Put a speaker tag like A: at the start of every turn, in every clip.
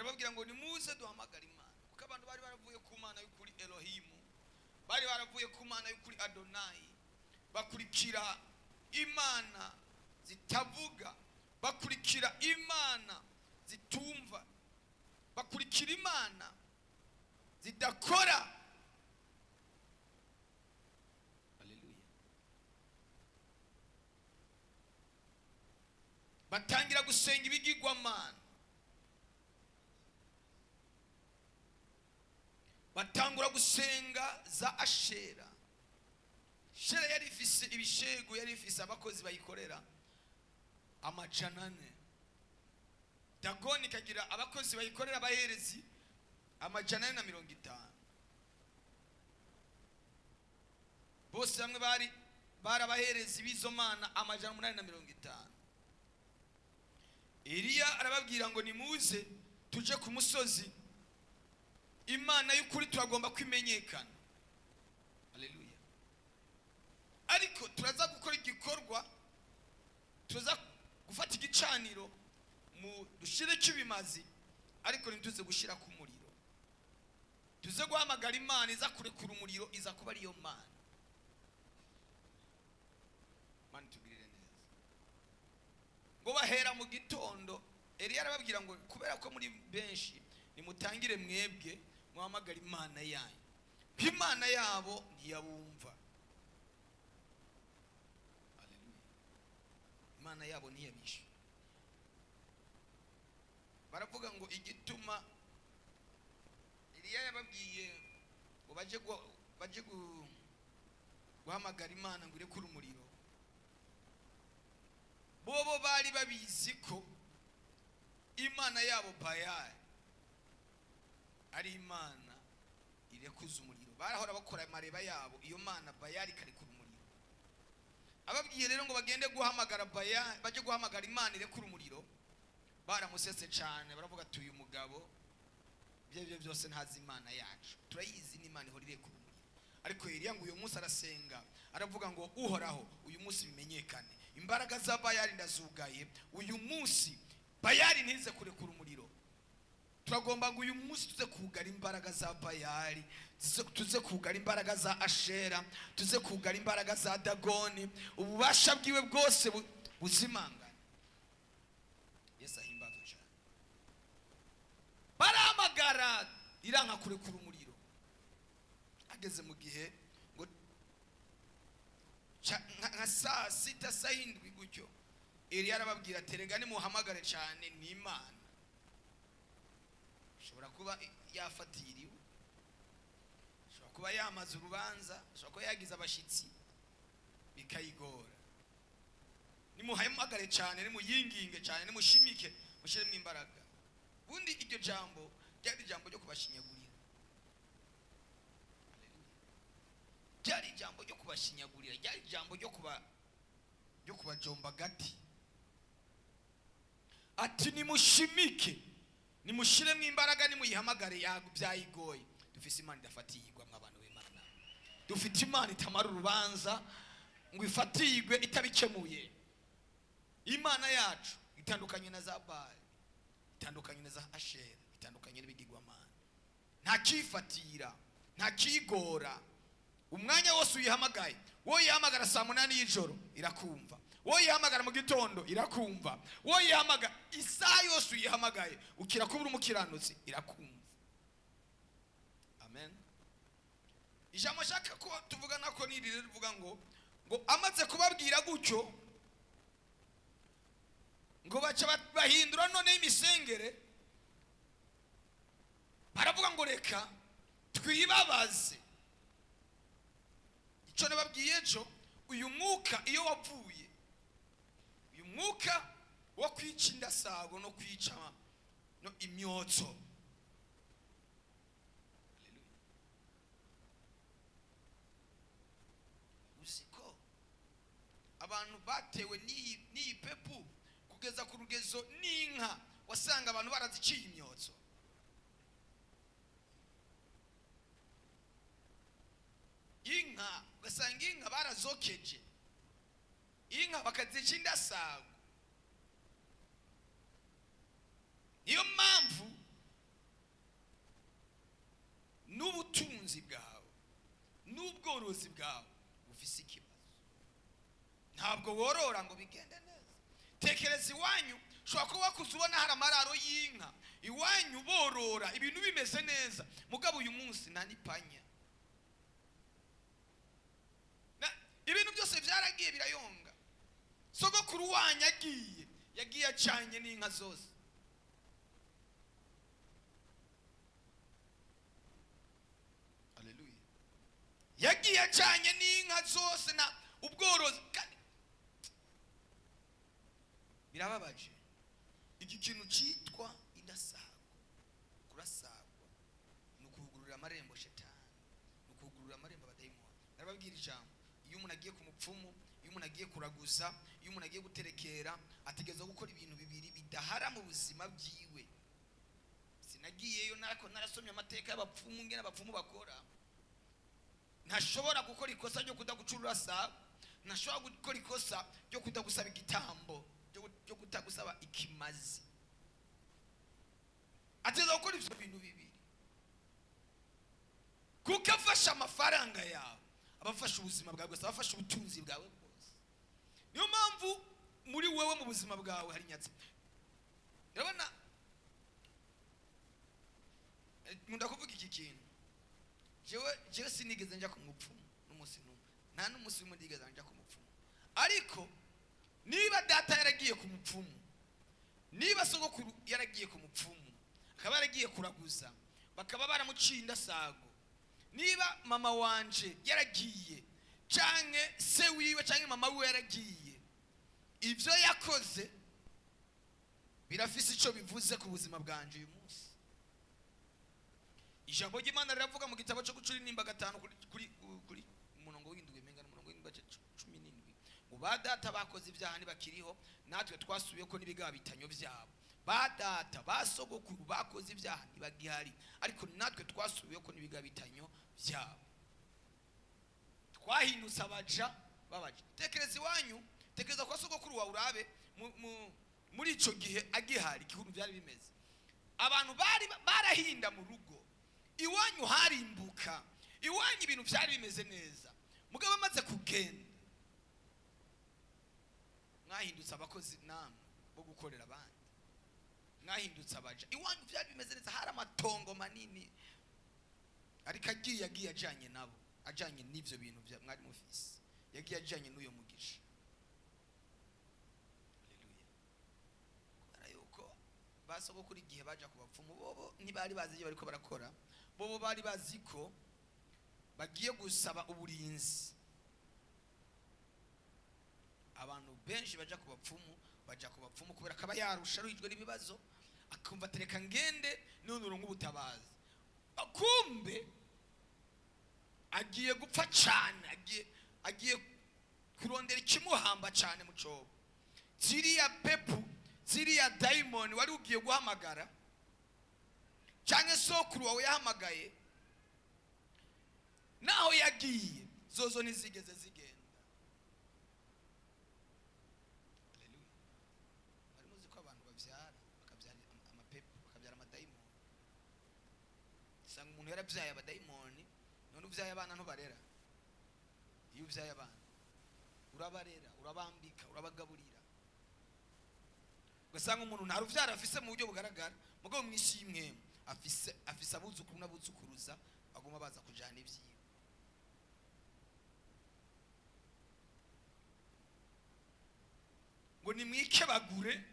A: Arababwira ngo nimuze duhamagare Imana, kuko abantu bari baravuye ku Mana y'ukuri Elohimu, bari baravuye ku Mana y'ukuri Adonayi, bakurikira imana zitavuga, bakurikira imana zitumva, bakurikira imana zidakora. Haleluya. Batangira gusenga ibigirwamana, batangura gusenga za Ashera. Shera yari ifise ibishegu, yari ifise abakozi bayikorera 400. Dagoni ikagira abakozi bayikorera, abaherezi 450. Bose hamwe bari barabaherezi b'izo mana 850. Eliya arababwira ngo nimuze tuje ku musozi, Imana y'ukuri turagomba kwimenyekana. Haleluya. Ariko turaza gukora igikorwa, turaza gufata igicaniro mu dushireko ibimazi, ariko ntituze gushira ku muriro. Tuze guhamagara Imana iza kurekura umuriro, iza kuba ariyo Mana. Mana tugirire neza. Ngo bahera mu gitondo, Eliya arababwira ngo kubera ko muri benshi nimutangire mwebwe muhamagara Imana yanyu. Imana yabo ntiyabumva. Haleluya. Imana yabo ntiyabishe. Baravuga ngo igituma Eliya yababwiye ngo baje guhamagara Imana ngo irekure umuriro, bobo bari babizi ko Imana yabo Bayali ari Imana irekuza umuriro. Barahora bakora amareba yabo, iyo Mana Bayali ikarekura umuriro. Ababwiye rero ngo bagende guhamagara Bayali, baje guhamagara Imana irekura umuriro, baramusetse cyane, baravuga ati uyu mugabo ibyo byo byose ntazi Imana yacu, turayizi ni Imana ihora irekura umuriro. Ariko Eliya ngo uyu munsi arasenga, aravuga ngo Uhoraho uyu munsi bimenyekane, imbaraga za Bayali ndazugaye, uyu munsi Bayali ntize kurekura umuriro. Turagomba ngo uyu munsi tuze kugara imbaraga za Bayali, tuze kugara imbaraga za Ashera, tuze kugara imbaraga za Dagoni, ububasha bwiwe bwose buzimangane. Yesu ahimbazwe cyane. Barahamagara iranka kurekura umuriro. Ageze mu gihe ngo nka saa sita, saa indwi gutyo, Eliya arababwira ati rega nimuhamagare cyane ni Imana. Ishobora kuba yafatiriwe, ishobora kuba yamaze urubanza, ishobora kuba yagize abashitsi bikayigora. Nimuhamagare cyane, nimuyinginge cyane, nimushimike, mushyiremo imbaraga. Ubundi iryo jambo ryari ijambo ryo kubashinyagurira. Haleluya. Ryari ijambo ryo kubashinyagurira, ryari ijambo ryo kubajomba gati. Ati nimushimike, nimushiremo imbaraga, nimuyihamagare, byayigoye. Dufise Imana idafatirwa mw'abantu b'Imana. Dufite Imana itamara urubanza ngo ifatirwe itabikemuye. Imana yacu itandukanye na za Baali, itandukanye na za Ashera, itandukanye n'ibigirwamana. Nta kifatira, nta kigora. Umwanya wose uyihamagaye, wowe uyihamagara saa 8 y'ijoro irakumva, wowe uyihamagara mu gitondo irakumva, wowe uyihamagara isaha yose uyihamagaye ukira kubura umukiranutsi irakumva. Amen. Ijambo nshaka ko tuvugana ko ni riri rivuga ngo amaze kubabwira gutyo ngo baca bahindura none imisengere, baravuga ngo reka twibabaze. Icyo nababwiye ejo, uyu mwuka iyo wavuye, uyu mwuka wo kwica indasago no kwica no imyotso. Haleluya. Uzi ko abantu batewe n'iyi pepu kugeza ku rugezo n'inka wasanga abantu baraziciye imyotso. Inka ugasanga inka barazokeje, inka bakazica indasago. Niyo mpamvu Ubworozi bwawe bufise ikibazo, ntabwo worora ngo bigende neza. Tekereza iwanyu, ushobora kuba wakuze ubona hari amararo y'inka iwanyu, borora ibintu bimeze neza, mugabo uyu munsi nta n'ipanya. Ibintu byose byaragiye birayonga. Sogokuru wanyu agiye, yagiye acanye n'inka zose. Haleluya. Yagiye acanye n'inka zose na ubworozi. Kandi birababaje, iki kintu cyitwa indasago, kurasagwa ni ukugurura amarembo shetani, ni ukugurura amarembo abadayimoni. Narababwira ijambo, iyo umuntu agiye ku mupfumu, iyo umuntu agiye kuraguza, iyo umuntu agiye guterekera, ategerezwa gukora ibintu bibiri bidahara mu buzima bwiwe. Sinagiyeyo narako, narasomye amateka y'abapfumu ngene abapfumu bakora. Ntashobora gukora ikosa ryo kudaguca ururasa, ntashobora gukora ikosa ryo kudagusaba igitambo, ryo kutagusaba ikimazi. Ategerezwa gukora ivyo bintu bibiri, kuko afashe amafaranga yawe, abafashe ubuzima bwawe bwose, abafashe ubutunzi bwawe bwose. Niyo mpamvu muri wewe mu buzima bwawe hari inyatsi. Urabona, nkunda kuvuga iki kintu, jewe sinigeze nja ku mupfumu n'umunsi n'umwe, nta n'umunsi umwe nigeze nja ku mupfumu. Ariko niba data yaragiye ku mupfumu, niba sogokuru yaragiye ku mupfumu, akaba yaragiye kuraguza, bakaba baramuciye indasago, niba mama wanje yaragiye, canke se wiwe canke mama wiwe yaragiye, ivyo yakoze birafise ico bivuze ku buzima bwanje uyu munsi. Ijambo ry'Imana riravuga mu gitabo cyo gucura intimba 5 kuri umurongo w'indwi, menga n'umurongo w'indwi 17, ngo ba data bakoze ibyaha ntibakiriho, natwe twasubiye ko n'ibigabitanyo byabo. Ba data ba sogokuru bakoze ibyaha ntibagihari, ariko natwe twasubiye ko n'ibigabitanyo byabo. Twahindutse abaja babaja. Tekereza iwanyu, tekereza kwa sogokuru wawe, urabe muri ico gihe agihari igihugu byari bimeze. Abantu bari barahinda mu rugo iwanyu, harimbuka iwanyu, ibintu byari bimeze neza. Mugabo amaze kugenda, mwahindutse abakozi namwe bo gukorera abandi, mwahindutse abaja. Iwanyu byari bimeze neza, hari amatongo manini, ariko agiye ajanye nabo, ajanye n'ivyo bintu mwari mufise, yagiye ajanye n'uyo mugisha. Haleluya. Kubera yuko basogokuru igihe baja ku bapfumu, bobo ntibari bazi ibyo bariko barakora, bobo bari bazi ko bagiye gusaba uburinzi. Abantu benshi baja ku bapfumu, baja ku bapfumu kubera akaba yarusha aruhijwe n'ibibazo, akumva tereka ngende none uronke ubutabazi. Kumbe agiye gupfa cane, agiye kurondera ikimuhamba cane mu cobo. Ziriya pepu, ziriya dayimoni wari ugiye guhamagara, canke sokuru wawe yahamagaye, naho yagiye zozo ntizigeze zigenda. Haleluya. Mwari muzi ko abantu bavyara, bakavyara amapepu, bakavyara amadayimoni? Usanga umuntu yarabyaye abadayimoni. None uvyaye abana ntubarera? Iyo uvyaye abana urabarera, urabambika, urabagaburira. Ugasanga umuntu nta ruvyaro afise mu buryo bugaragara, mugabo mw'isi y'imwemu afise abuzukuru n'abuzukuruza baguma baza kujana ivyiwe. Ngo nimwikebagure,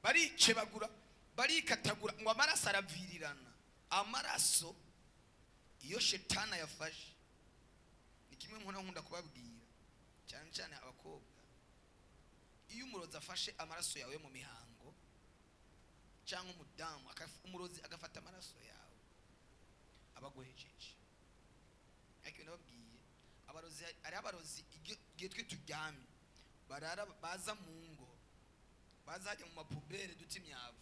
A: barikebagura, barikatagura, ngo amaraso aravirirana. Amaraso iyo shetani ayafashe, ni kimwe nkunda kubabwira cyane cyane abakobwa, iyo umurozi afashe amaraso yawe mu mihango, cyangwa umudamu umurozi agafata amaraso yawe, abaguhejeje. Ariko nababwiye abarozi, ari abarozi igihe twe turyamye barara, baza mu ngo, bazajya mu mapubere duta imyavu,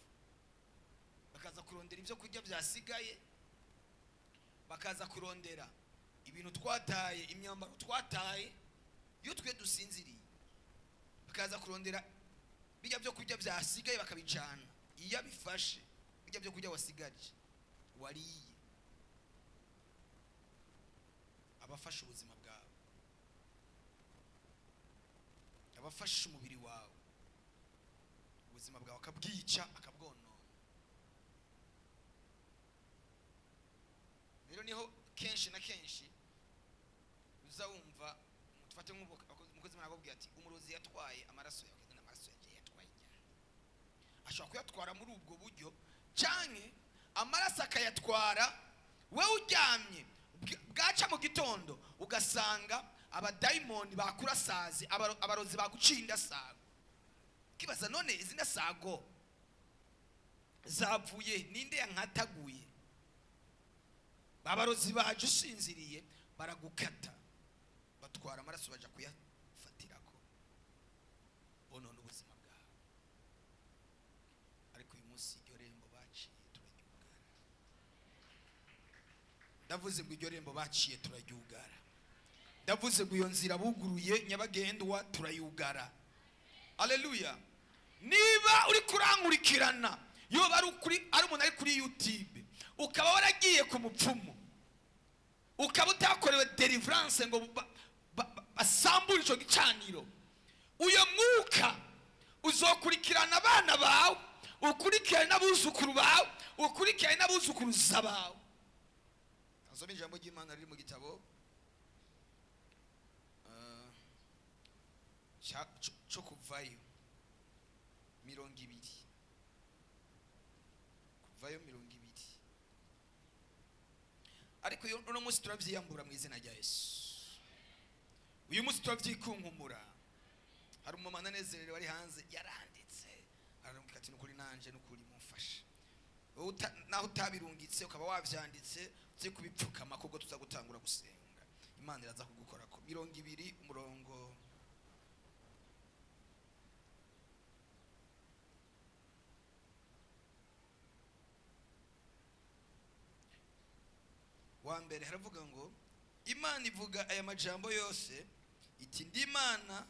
A: bakaza kurondera ibyo kurya byasigaye, bakaza kurondera ibintu twataye, imyambaro twataye iyo twe dusinziriye, bakaza kurondera bijya byo kurya byasigaye bakabijana. Iyo abifashe bijya byo kurya wasigaje wariye, Abafashe ubuzima bwawe, abafashe umubiri wawe, ubuzima bwawe akabwica, akabwonona. Rero niho kenshi na kenshi uza wumva, tufate nk'umukozi w'Imana akubwira ati umurozi yatwaye amaraso yawe, kandi amaraso yagiye yatwaye cyane. Ashobora kuyatwara muri ubwo buryo, canke amaraso akayatwara wewe uryamye, bwaca mu gitondo ugasanga abadayimoni bakurasaze, abarozi baguciye indasago. Kibaza none izi ndasago zavuye, ninde yankataguye? Abarozi baje usinziriye, baragukata, batwara amaraso, baja kuyafatirako, bonona ubuzima bwawe. Ariko uyu munsi iryo rembo baciye turaryugara. Ndavuze ngo iryo rembo baciye turaryugara. Ndavuze ngo iyo nzira buguruye nyabagendwa turayugara. Haleluya! Niba uri kurankurikirana, yoba ari ukuri, ari umuntu ari kuri YouTube, ukaba waragiye ku mupfumu, ukaba utakorewe deliverance ngo basambure ico gicaniro, uyo mwuka uzokurikirana abana bawe, ukurikirane n'abuzukuru bawe, ukurikirane n'abuzukuruza bawe. Asome ijambo ry'Imana riri mu gitabo cyo Kuvayo 20, Kuvayo 20. Ariko uno munsi turavyiyambura mu izina rya Yesu. Uyu munsi turabyikunkumura. Hari umumama anezerewe ari hanze, yaranditse ararungika ati nukuri nanje nukuri mumfashe. Wowe naho utabirungitse ukaba wavyanditse, uze kubipfukama kuko tuza gutangura gusenga, Imana iraza kugukorako. 20 umurongo wa mbere haravuga ngo Imana ivuga aya majambo yose iti ndi Imana,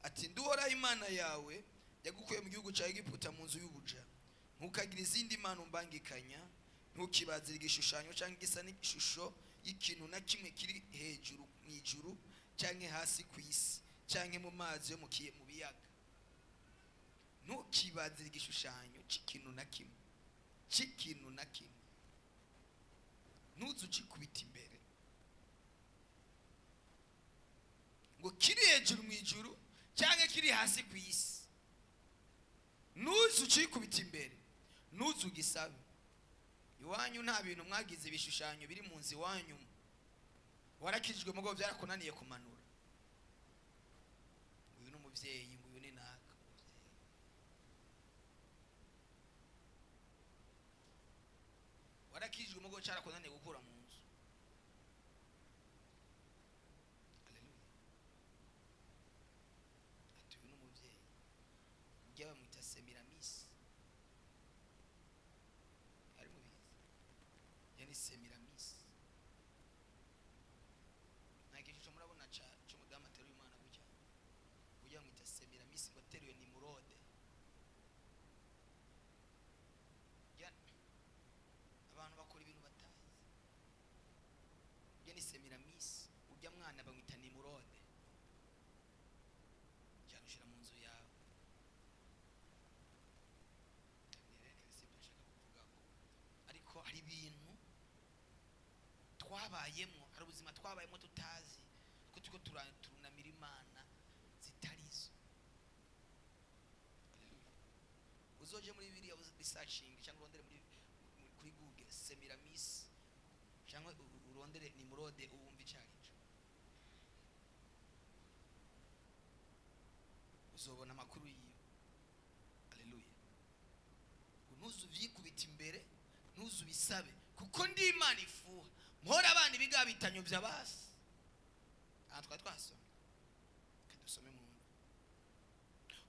A: ati ndi Uhoraho Imana yawe yagukuye mu gihugu cya Egiputa mu nzu y'ubuja. Ntukagira izindi mana umbangikanya, ntukibazire igishushanyo cyangwa igisa n'ishusho y'ikintu na kimwe kiri hejuru mu ijuru cyangwa hasi ku isi cyangwa mu mazi yo mu biyaga. Ntukibazire igishushanyo cy'ikintu na kimwe, cy'ikintu na kimwe, ntuze ukikubita imbere ngo kiri hejuru mu ijuru cyangwa kiri hasi ku isi. Ntuze ukikubita imbere, ntuze ugisabe. Iwanyu nta bintu mwagize ibishushanyo biri mu nzu iwanyu, warakijijwe mugo byarakunaniye kumanura. Uyu ni umubyeyi, ngo uyu ni naka. Warakijijwe mugo cyarakunaniye gukura mu nzu. Haleluya. Ati uyu ni umubyeyi, ujya bamwita Semiramis, ari mubizi, yani Semiramis. Nta gishusho murabona cy'umudamu ateruye umwana gutya, ujya bamwita Semiramis, ngo ateruye Nimurode. Abantu bakora ibintu batazi. Ujya ni Semiramis, ujya mwana bamwita Nimurode. Cyane ushyira mu nzu yawe. Ariko hari ibintu twabayemo, hari ubuzima twabayemo tutazi ko turiko turunamira imana zitarizo. Uzoje muri Bibiliya researching cyangwa urondere kuri Google Semiramis cyangwa urondere Nimurode, uwumva icarico, uzobona amakuru yiwe. Haleluya. Ntuzu vyikubita imbere, ntuzu bisabe, kuko ndi Imana ifuha, mpora abana ibigabitanyo by'abasi. Aha twari twasomye, kadusome mu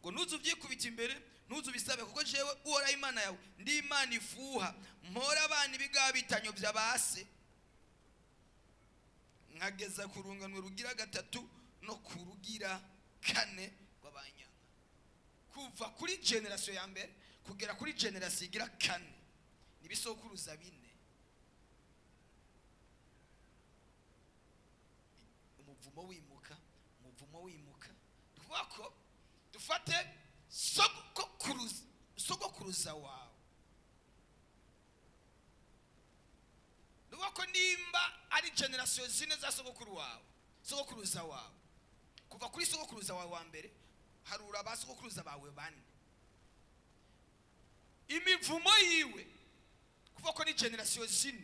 A: ngo ntuzu vyikubita imbere, ntuzu bisabe, kuko jewe Uhoraho Imana yawe ndi Imana ifuha, mpora abana ibigabitanyo by'abase, nkageza ku rungano rugira gatatu no ku rugira kane rw'abanyanga. Kuva kuri generation ya mbere kugera kuri generation igira kane nibisokuruza bine. Umuvumo wimuka, umuvumo wimuka. Tuvuga ko dufate sogokuruza, sogokuruza wawe. Nuvuga ko nimba ari génération 4 za sogokuru wawe, sogokuruza wawe, kuva kuri sogokuruza wawe wa mbere, harura ba sogokuruza bawe 4, imivumo yiwe, kuva ko ni génération 4,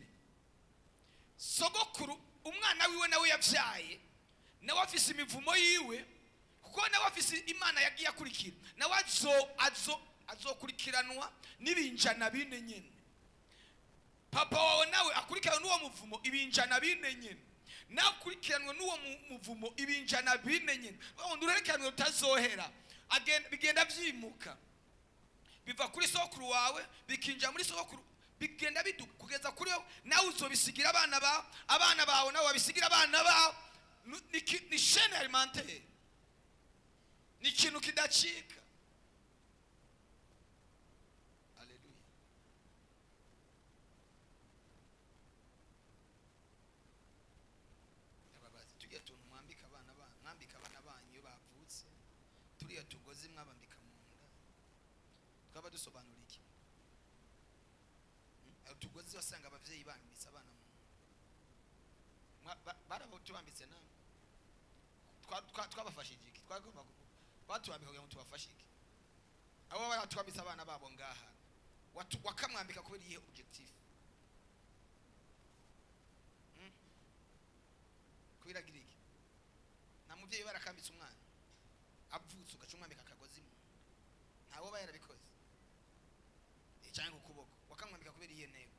A: sogokuru umwana wiwe nawe yabyaye, nawe afise imivumo yiwe, kuko nawe afise Imana yagiye akurikira, nawe azokurikiranwa n'ibinjana 4 nyene. Papa wawe nawe akurikiranwa n'uwo muvumo ibinjana 4 nyene, nawe akurikiranwa n'uwo muvumo ibinjana 4 nyene. Wundi urerekanwe rutazohera, bigenda vyimuka, biva kuri sokuru wawe bikinjira muri sokuru, bigenda biduka kugeza kuri wowe, nawe uzobisigira abana bawe, abana bawe nawe babisigira abana bawe. Ni chaîne alimentaire, ni ikintu kidacika. Haleluya. Ndababaza, tujya tuntu mwambika abana ba, mwambika abana banyu iyo bavutse, turiya tugozi mwabambika mu nda, twaba dusobanura iki? Utugozi wasanga abavyeyi bambitse abana mu nda. Barabutubambitse namwe. Twabafashije iki? Twagomba batubambika kugira ngo tubafashe iki? Abo baratwambitse abana babo ngaha, wakamwambika kubera iyihe objectif? Kubera agira iki? Nta muvyeyi barakambitse umwana avutse ugaca umwambika akagozi mu nda, ntawe aba yarabikoze. Canke ku kuboko wakamwambika kubera iyihe ntego?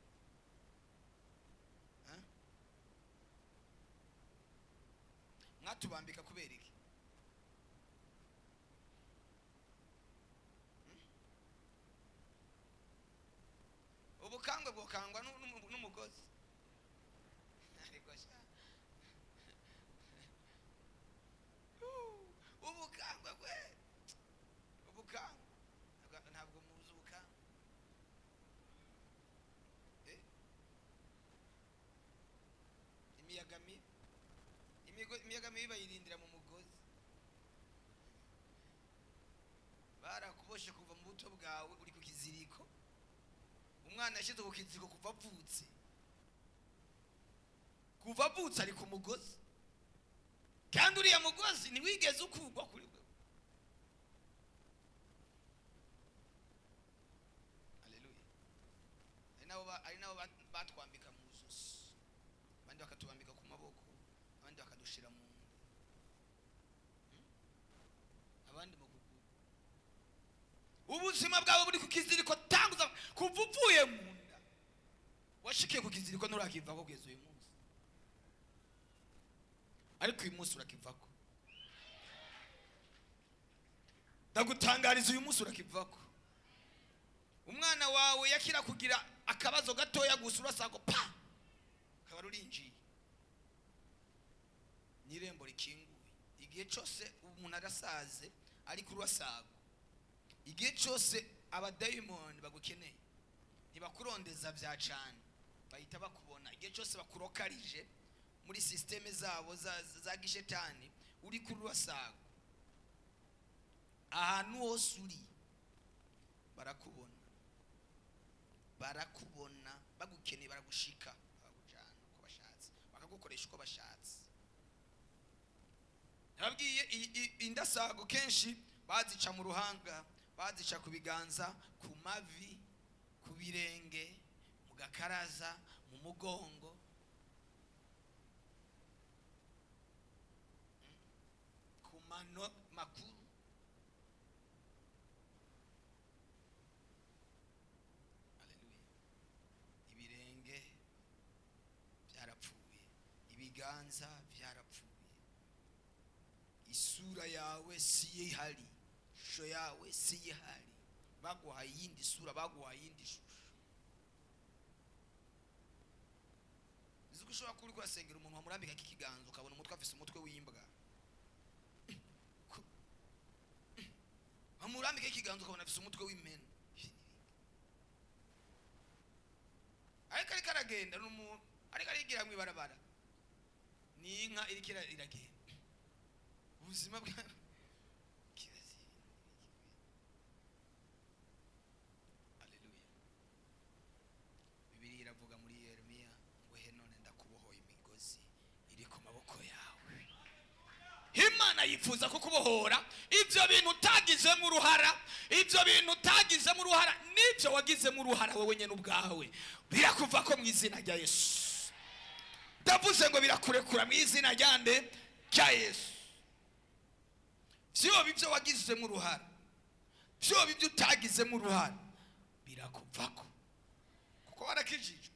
A: Mwatubambika kubera iki? Ubukangwe bwokangwa n'umugozi. Ariko sha. Ubukangwe bwe. Ubukangwe. Ntabwo muzi ubukangwe. Imiyaga mibi. Imiyaga mibi bayirindira mu mugozi. Barakuboshe kuva mu buto bwawe uri ku kiziriko. Umwana yashyize ku kiziriko kuva avutse. Kuva avutse ari ku mugozi. Kandi uriya mugozi ntiwigeze ukugwa kuri we. Haleluya. Ari nabo batwambika mu ijosi, abandi bakatubambika ku maboko, abandi bakadushira mu nda, abandi mu kuguru. Ubuzima bwawe buri ku kiziriko tanguza kuva uvuye mu nda, washikiye ku kiziriko nturakivako kugeza uyu munsi, ariko uyu munsi urakivako. Ndagutangariza, uyu munsi urakivako. Umwana wawe yakira kugira akabazo gatoya gusa, urasanga pa kaba rurinjiye, n'irembo rikinguye. Igihe cyose umuntu arasaze ariko urasago, igihe cyose abadayimoni bagukeneye ntibakurondeza bya cyane, bahita bakubona. Igihe cyose bakurokarije muri systeme zabo za gishetani, uri kuri urasago, ahantu hose uri barakubona, barakubona, bagukeneye baragushika, bakakujana uko bashatse, bakagukoresha uko bashatse. Nababwiye indasago kenshi bazica mu ruhanga, bazica ku biganza, ku mavi, ku birenge, mu gakaraza, mu mugongo. Ku mano makuru. Haleluya. Ibirenge byarapfuye, ibiganza byarapfuye, isura yawe si ihari, ishusho yawe si ihari, baguhaye iyindi sura, baguhaye iyindi shusho. Uzi ko ushobora kuba uri kurasengera umuntu wamurambika ikiganza, ukabona umutwe afise umutwe w'imbwa. Wamurambika ikiganza ukabona afise umutwe w'impene. Ariko ariko aragenda n'umuntu, ariko arigira mu ibarabara, ni inka iriko iragenda. Ubuzima bwa Haleluya. Bibiliya iravuga muri Yeremiya ngo he none ndakubohoye imigozi iri ku maboko yawe. Imana yifuza kukubohora ibyo bintu utagizemo uruhara, ibyo bintu utagizemo uruhara n'ibyo wagizemo uruhara wowe nyine ubwawe birakuva ko mu izina rya Yesu. Ndavuze ngo birakurekura mu izina rya nde? Rya Yesu. Vyoba ibyo wagizemo uruhara, vyoba ibyo utagizemo uruhara, birakuvako kuko warakijijwe.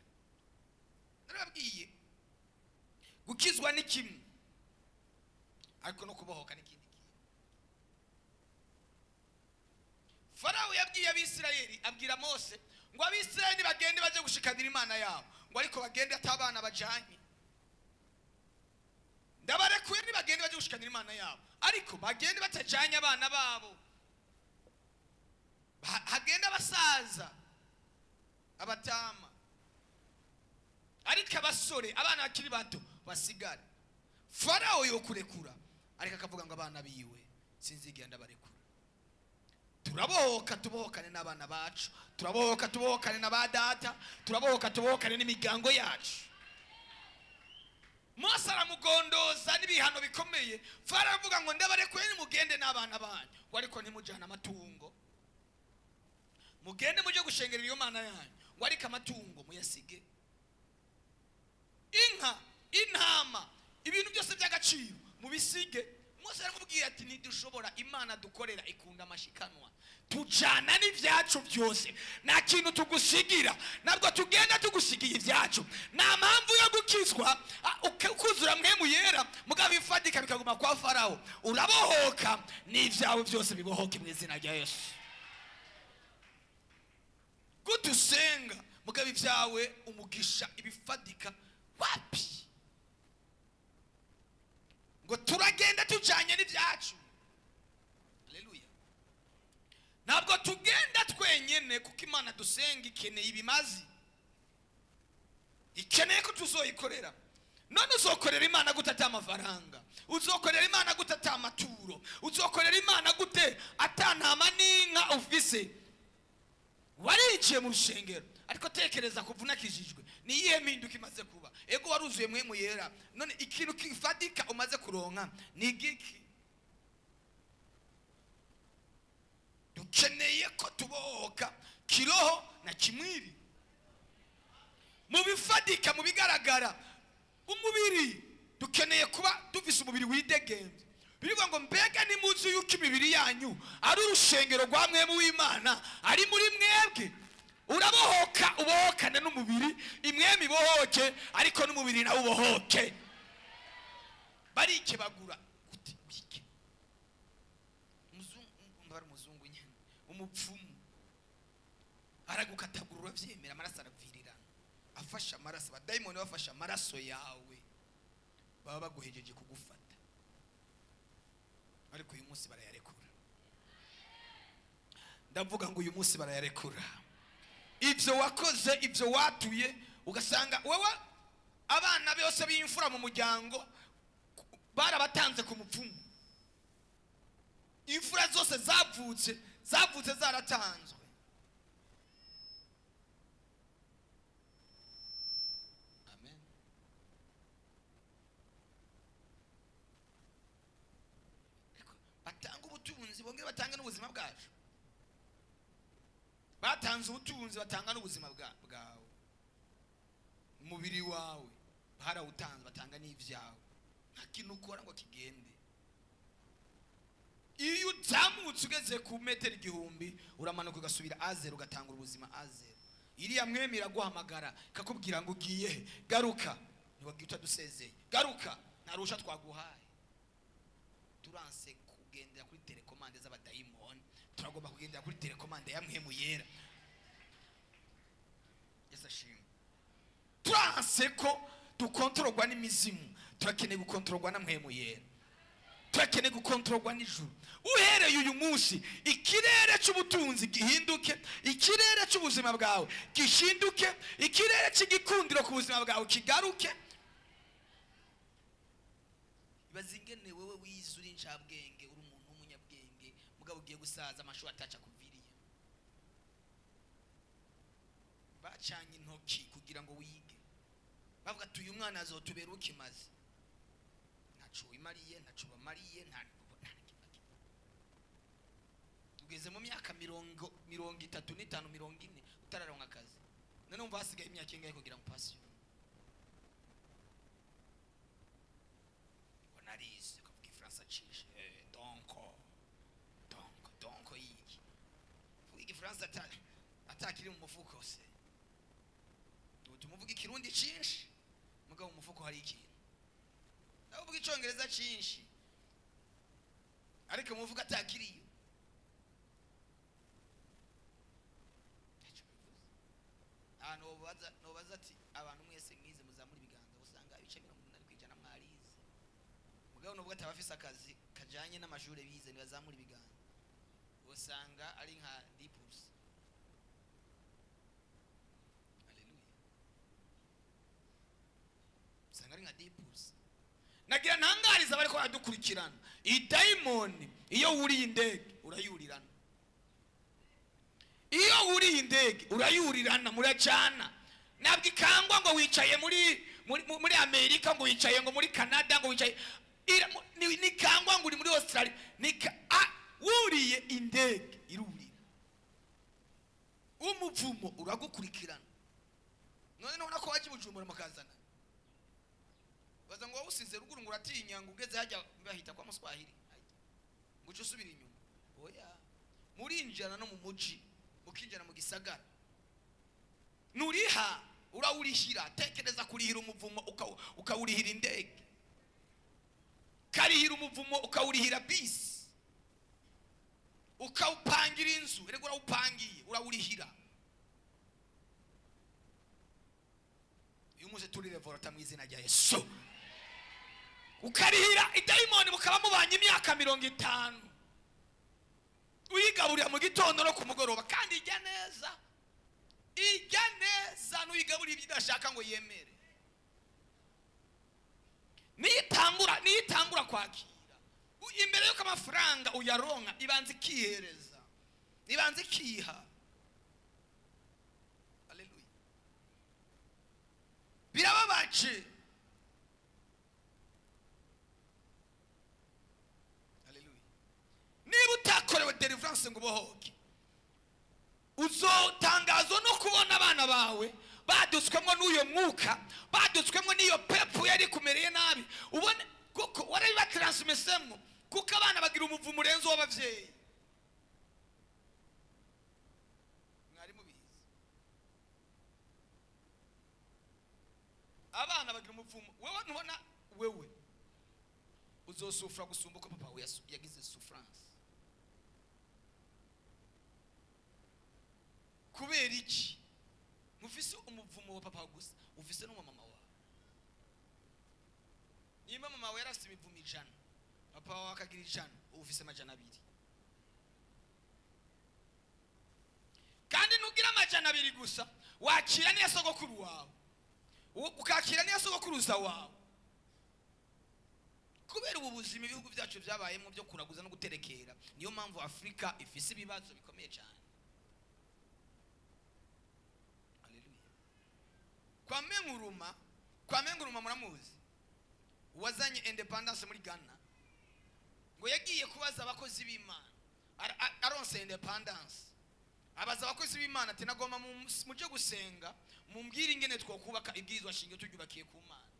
A: Narababwiye gukizwa ni kimwe, ariko no kubohoka ni ikindi kintu. Farawo yabwiye Abisirayeli, abwira Mose ngo Abisirayeli bagende baje gushikanira Imana yabo, ngo ariko bagende atabana bajanye. Ndabarekuye nibagende baje gushikanira Imana yabo, ariko bagende batajanye abana babo. Hagenda abasaza, abatama, ariko abasore, abana bakiri bato basigare. Farawo yokurekura, ariko akavuga ngo abana biwe sinzigera ndabarekura. Turabohoka tubohokane n'abana bacu, turabohoka tubohokane na ba data, turabohoka tubohokane n'imiryango yacu. Mose aramugondoza n'ibihano bikomeye. Farawo aravuga ngo ndabarekuye nimugende n'abana banyu, ngo ariko ntimujyane amatungo, mugende mujye gushengerera iyo mana yanyu, ngo ariko amatungo muyasige, inka, intama, ibintu byose by'agaciro mubisige. Mose aramubwira ati ntidushobora, Imana dukorera ikunda amashikanwa, tujana n'ibyacu byose, nta kintu tugusigira, ntabwo tugenda tugusigiye ibyacu. Nta mpamvu yo gukizwa ukuzura mwemu yera mugabo ifatika bikaguma kwa Farawo. Urabohoka n'ibyawe byose bibohoke mu izina rya Yesu. Gute usenga mugabo ibyawe umugisha ibifatika wapi? Ngo turagenda tujanye n'ibyacu. Haleluya. Ntabwo tugenda twenyene, kuko Imana dusenga ikeneye ibimazi, ikeneye ko tuzoyikorera. None uzokorera Imana gute ata amafaranga? Uzokorera Imana gute ata amaturo? Uzokorera Imana gute ata ntama n'inka ufise? Wariciye mu rushengero, ariko tekereza kuva unakijijwe ni iyihe mpinduka imaze kuba? Ego waruzuye mwemu yera, none ikintu kifatika umaze kuronka ni igiki? Dukeneye ko tubohoka kiroho na kimwiri, mu bifatika, mu bigaragara. Umubiri dukeneye kuba dufise umubiri widegemvye. Birivuga ngo mbega nimuzi yuko imibiri yanyu ari urushengero rwa mwemu w'Imana ari muri mwebwe. Urabohoka ubohokane n'umubiri, imwemu ibohoke, ariko n'umubiri nawe ubohoke. Barikebagura gute? Wike umuzungu, bari umuzungu nyene, umupfumu aragukatagura uravyemera, amaraso aravirirana, afasha amaraso, abadayimoni bafasha amaraso yawe, baba baguhejeje kugufata. Ariko uyu munsi barayarekura. Ndavuga ngo uyu munsi barayarekura. Ibyo wakoze, ibyo watuye, ugasanga wewe abana bose b'imfura mu muryango barabatanze ku mupfumu. Imfura zose zavutse zaratanzwe. Amen. Ariko batanga ubutunzi, bongere batange n'ubuzima bwacu. Batanze ubutunzi, batanga n'ubuzima bwawe, umubiri wawe barawutanze, batanga n'ibyawe. Nta kintu ukora ngo kigende. Iyo uzamutse ugeze ku metero 1000 uramanuka ugasubira azero, ugatanga ubuzima azero. Iriya mwemi iraguhamagara ikakubwira ngo ugiye he? Garuka, ntiwagiye utadusezeye, garuka, nta ruhusha twaguhaye. Turanse kugendera kuri telekomande z'abadayimoni, turagomba kugendera kuri telekomande ya mwemu yera. Yesu ashimwe. Turanse ko dukontororwa n'imizimu, turakeneye gukontororwa na mwemu yera, turakeneye gukontororwa n'ijuru. Uhereye uyu munsi ikirere cy'ubutunzi gihinduke, ikirere cy'ubuzima bwawe gishinduke, ikirere cy'igikundiro ku buzima bwawe kigaruke. Ibaze ingene wewe wize, uri incabwenge, uri umuntu w'umunyabwenge, mugabo ugiye gusaza amashuri ataca kuviriye. Bacanye intoki kugira ngo wige, bavuga ati: "Uyu mwana azotubera ukimaze." Ntaco wimariye, ntaco bamariye, nta na kimwe. Ugeze mu myaka 35, 40, utararonka akazi. None wumva hasigaye imyaka ingahe kugira ngo upasiyone? Ngo narize, ukavuga igifaransa cishe. Donc yiki vuga igifaransa atakiri mu mufuko se? Utuma uvuga ikirundi cinshi, mugabo mu mufuko hari ikintu. Nawe uvuga icongereza cinshi, ariko mu mufuko atakiriyo. Ntacyo bivuze. Ahantu nobaza ati: "Abantu mwese mwize, muzamura ibiganza," usanga ibice 80% mwarize. Mugabo nubwo atabafise akazi kajanye n'amashure bize, ntibazamura ibiganza, usanga ari nka 10%. Haleluya! Usanga ari nka 10%. Nagira ntangariza bariko baradukurikirana: iyi dayimoni, iyo wuriye indege urayurirana, iyo wuriye indege urayurirana, muracana. Ntabwo ikangwa ngo wicaye muri Amerika, ngo wicaye ngo muri Canada, ngo wicaye nikangwa ngo uri muri Australia. Wuriye indege irurira, umuvumo uragukurikirana. None nubona ko wajya i Bujumbura mukazana, baza ngo wawusize ruguru, ngo uratinya, ngo ugeze hajya bahita kwa Muswahili, ngo uce usubira inyuma. Oya, murinjirana no mu muji, mukinjira mu gisagara. Nuriha, urawurihira. Tekereza kurihira umuvumo, ukawurihira indege, ukarihira umuvumo, ukawurihira bisi, ukawupangira inzu. Erega urawupangiye, urawurihira. Uyu munsi turi revolta mu izina rya Yesu. Ukarihira idayimoni, mukaba mubanye imyaka 50, uyigaburira mu gitondo no ku mugoroba, kandi ijya neza, ijya neza. N'uyigaburira ibyo idashaka ngo yemere, niyo itangura kwakira. Imbere y'uko amafaranga uyaronka, ibanza ikihereza, ibanza ikiha. Haleluya! Birababaje. Haleluya! Niba utakorewe deliverance ngo ubohoke, uzotangazwa no kubona abana bawe badutswemo n'uyo mwuka, badutswemo n'iyo pepu yari kumereye nabi, ubone kuko warabibatransmisemo, kuko abana bagira umuvumo urenze uw'ababyeyi. Mwari mubizi? Abana bagira umuvumo. Wewe ntubona, wewe uzosufra gusumba uko papa wawe yagize souffrance. Kubera iki? Ntufise umuvumo wa papa gusa, ufise n'uwa mama wawe. Niba mama wawe yarafise imivumo 100, papa wawe akagira 100, uba ufise 200. Kandi ntugira 200 gusa, wakira n'iya sogokuru wawe, ukakira n'iya sogokuruza wawe. Kubera ubu buzima ibihugu byacu byabayemo byo kuraguza no guterekera, niyo mpamvu Afurika ifise ibibazo bikomeye cyane. Haleluya! Kwame Nkrumah, Kwame Nkrumah muramuzi, wazanye independence muri Ghana, ngo yagiye kubaza abakozi b'Imana. Aronse independence, abaza abakozi b'Imana ati: "Nagomba muje gusenga, mumbwire ingene twokubaka ibwirizwa shingiro turyubakiye ku Mana."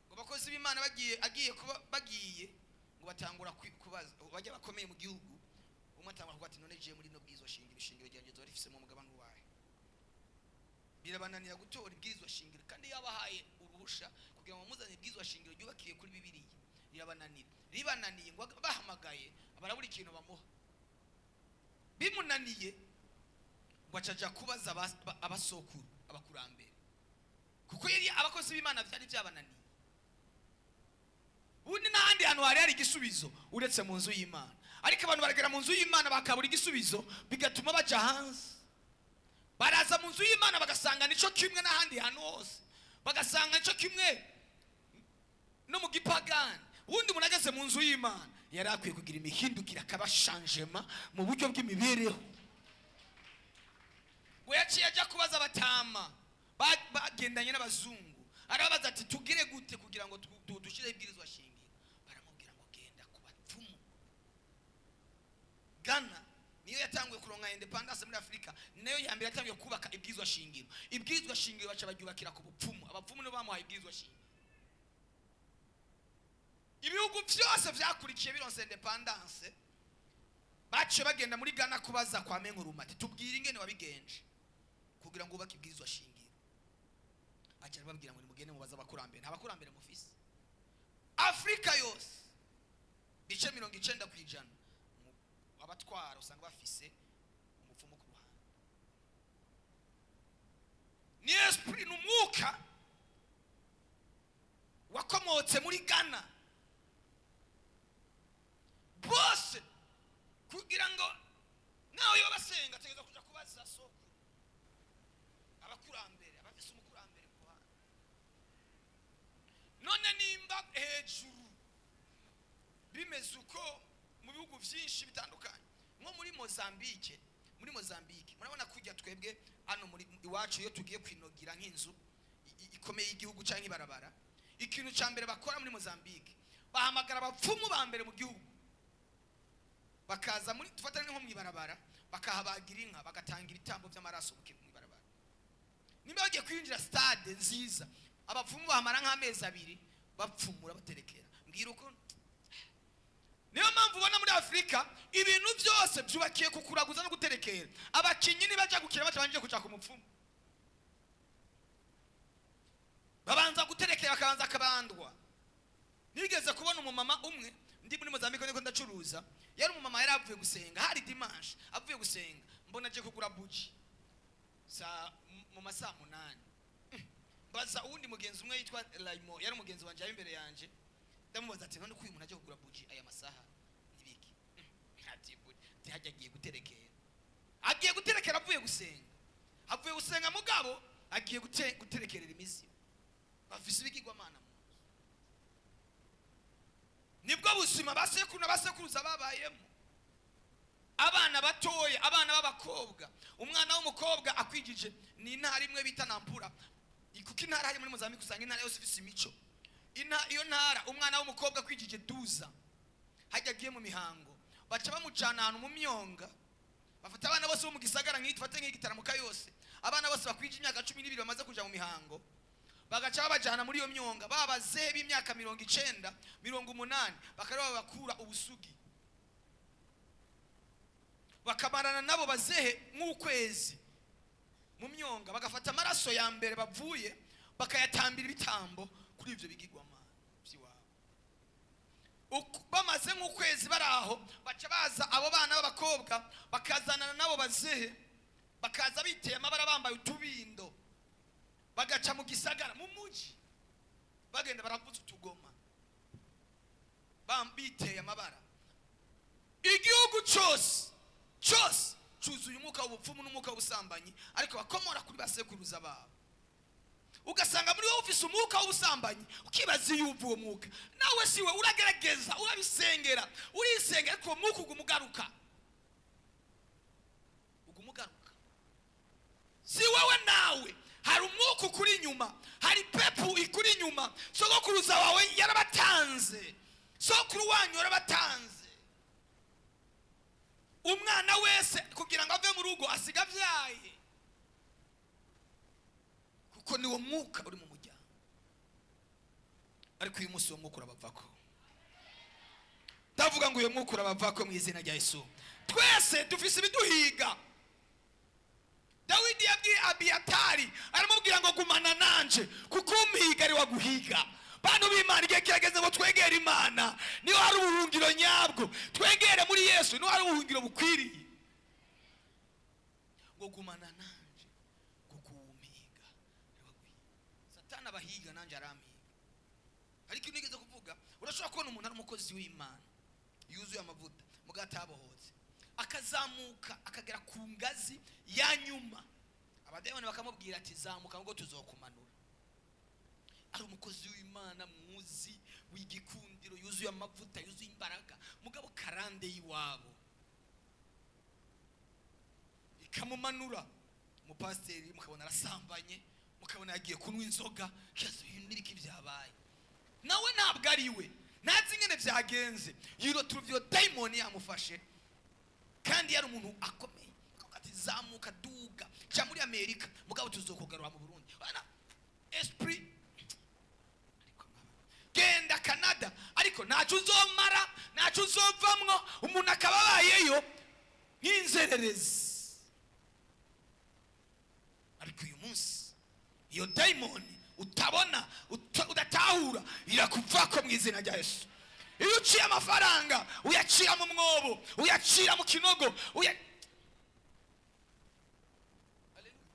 A: Ngo abakozi b'Imana bagiye, agiye kuba bagiye, ngo batangura kubaza bajya bakomeye mu gihugu. Umwe atangura kuvuga ati: "None je muri no bwirizwa shingiro, ishingiro ryanjye zoba rifisemo umugabane uwahe?" Birabananira gutora ibwirizwa shingiro, kandi yabahaye uruhusha kugira ngo bamuzane ibwirizwa shingiro ryubakiye kuri Bibiliya. Rirabananira. Ribananiye, ngo bahamagaye barabura ikintu bamuha. Bimunaniye, ngo acaja kubaza abasokuru, abakurambere, kuko yari abakozi b'Imana byari byabananiye. Ubundi n'ahandi hantu hari hari igisubizo uretse mu nzu y'Imana, ariko abantu baragera mu nzu y'Imana bakabura igisubizo, bigatuma baja hanze. Baraza mu nzu y'Imana bagasanga nico kimwe n'ahandi hantu hose, bagasanga nico kimwe. No mu gipagani. Ubundi umuntu ageze mu nzu y'Imana yari akwiye kugira imihindukire, akaba changement mu buryo bw'imibereho. Ngo yaciye ajya kubaza abatama bagendanye n'abazungu, arababaza ati: "Tugire gute kugira ngo dushyireho ibwirizwa shingiro?" Baramubwira ngo: "Genda ku bapfumu." Ghana niyo yatanguye kuronka indépendance muri Afurika, nayo ya mbere yatanguye kubaka ibwirizwa shingiro. Ibwirizwa shingiro baca baryubakira ku bupfumu. Abapfumu nibo bamuhaye ibwirizwa shingiro. Ibihugu byose byakurikiye bironse indépendance baciye bagenda muri Ghana kubaza Kwame Nkrumah ati: "Tubwire ingene wabigenje kugira ngo wubake ibwirizwa shingiro." Aca arababwira ngo: "Nimugende mubaze abakurambere, nta bakurambere mufise." Afurika yose, bice 90% abatwara usanga bafise umupfumu ku ruhande. Ni esprit, ni umwuka wakomotse muri Ghana. Bose kugira ngo nawe yoba basenga, ategereza kuja kubaza sokuru, abakurambere, abafise umukurambere ku ruhande. None nimba hejuru bimeze uko, mu bihugu byinshi bitandukanye nko muri Mozambique, muri Mozambique murabona kujya twebwe hano muri iwacu, iyo tugiye kwinogira nk'inzu ikomeye y'igihugu cyangwa ibarabara, ikintu cya mbere bakora muri Mozambique, bahamagara abapfumu ba mbere mu gihugu, bakaza muri, tufatane nko mu ibarabara, bakahabagira inka, bagatanga ibitambo by'amaraso mu ibarabara. Nimba bagiye kwinjira stade nziza, abapfumu bahamara nk'amezi 2 bapfumura, baterekera. Mbwira uko. Niyo mpamvu ubona muri Afurika ibintu byose byubakiye ku kuraguza no guterekera. Abakinnyi nibajya gukina batabanje kuja ku mupfumu, babanza guterekera, bakabanza akabandwa. Nigeze kubona umumama umwe ndi muri Mozambique, niko ndacuruza. Yari umumama, yari avuye gusenga, hari dimanche, avuye gusenga, mbona agiye kugura buji saa mu masaa 8. Mbaza uwundi mugenzi umwe yitwa Raimo, yari umugenzi wanje, yari imbere yanje. Ndamubaza ati: "None ko uyu muntu agiye kugura buji aya masaha nibiki?" Ati: "Buji." Ati: "Hajya agiye guterekera, agiye guterekera, avuye gusenga, avuye gusenga, mugabo agiye guterekerera imizimu." Bafise ibigirwamana mu nzu. Nibwo buzima basekuru na basekuruza babayemo. Abana batoya, abana b'abakobwa, umwana w'umukobwa akwijije, ni intara imwe bita Nampula, kuko intara hari muri Mozambique usanga intara yose ifise imico. Iyo ntara, umwana w'umukobwa akwijije 12, hajya agiye mu mihango, baca bamucana ahantu mu myonga. Bafata abana bose bo mu gisagara, nk'iki tufate nk'igitaramuka yose, abana bose bakwije imyaka 12 bamaze kuja mu mihango, bagaca babajana muri iyo myonga. Babazehe b'imyaka 90, 80, bakaba babakura ubusugi, bakamarana nabo bazehe nk'ukwezi mu myonga, bagafata amaraso ya mbere bavuye, bakayatambira ibitambo kuri ibyo bigirwamana by'iwabo. Bamaze nk'ukwezi bari aho, baca baza abo bana b'abakobwa, bakazanana nabo bazehe, bakaza biteye amabara, bambaye utubindo, bagaca mu gisagara, mu muji, bagenda baravuza utugoma, biteye amabara. Igihugu cyose cyose cyuzuye umwuka w'ubupfumu n'umwuka w'ubusambanyi, ariko bakomora kuri basekuruza babo. Ugasanga muri wowe ufise umwuka w'ubusambanyi, ukibaza iyo uva uwo mwuka. Nawe siwe, uragerageza, urabisengera, urisengera, ariko uwo mwuka uguma ugaruka, uguma ugaruka. Si wowe, nawe hari umwuka ukuri inyuma, hari pepu ikuri inyuma. Sogokuruza wawe yarabatanze, sokuru wanyu yarabatanze. Umwana wese kugira ngo ave mu rugo asiga abyaye, kuko niwo mwuka uri mu muryango. Ariko uyu munsi uwo mwuka urabavako. Ndavuga ngo uyu mwuka urabavako mu izina rya Yesu. Twese dufise ibiduhiga. Dawidi yabwiye Abiyatari, aramubwira ngo: "Gumana nanje, kuko umpiga ari waguhiga." Bantu b'Imana, igihe kirageze ngo twegere Imana, niho hari ubuhungiro nyabwo. Twegere muri Yesu, niho hari ubuhungiro bukwiriye. Ngo: "Gumana nanje, kuko uwumpiga ari waguhiga." Satani abahiga, nanjye arampiga. Ariko iyo nigeze kuvuga, urashobora kubona umuntu ari umukozi w'Imana yuzuye amavuta, mugabo atabohotse, akazamuka akagera ku ngazi ya nyuma, abadayimoni bakamubwira ati: "Zamuka ngo tuzokumanura." Ari umukozi w'Imana muzi w'igikundiro, yuzuye amavuta, yuzuye imbaraga, mugabo karande y'iwabo ikamumanura. Umupasiteri mukabona arasambanye, mukabona yagiye kunywa inzoga, kibazo n'ibiki byabaye, nawe ntabwo ari we, ntazi ingene byagenze, yirota iyo dayimoni yamufashe, kandi yari umuntu akomeye. Akavuga ati: "Zamuka, duga, ca muri Amerika, mugabo tuzokugarura mu Burundi." Wana esprit, ariko genda Canada, ariko ntacyo uzomara, ntacyo uzovamwo. Umuntu akaba abayeyo nk'inzererezi. Ariko uyu munsi iyo dayimoni utabona, udatahura irakuvako mu izina rya Yesu. Iyo uciye amafaranga, uyacira mu mwobo, uyacira mu kinogo, uya. Haleluya.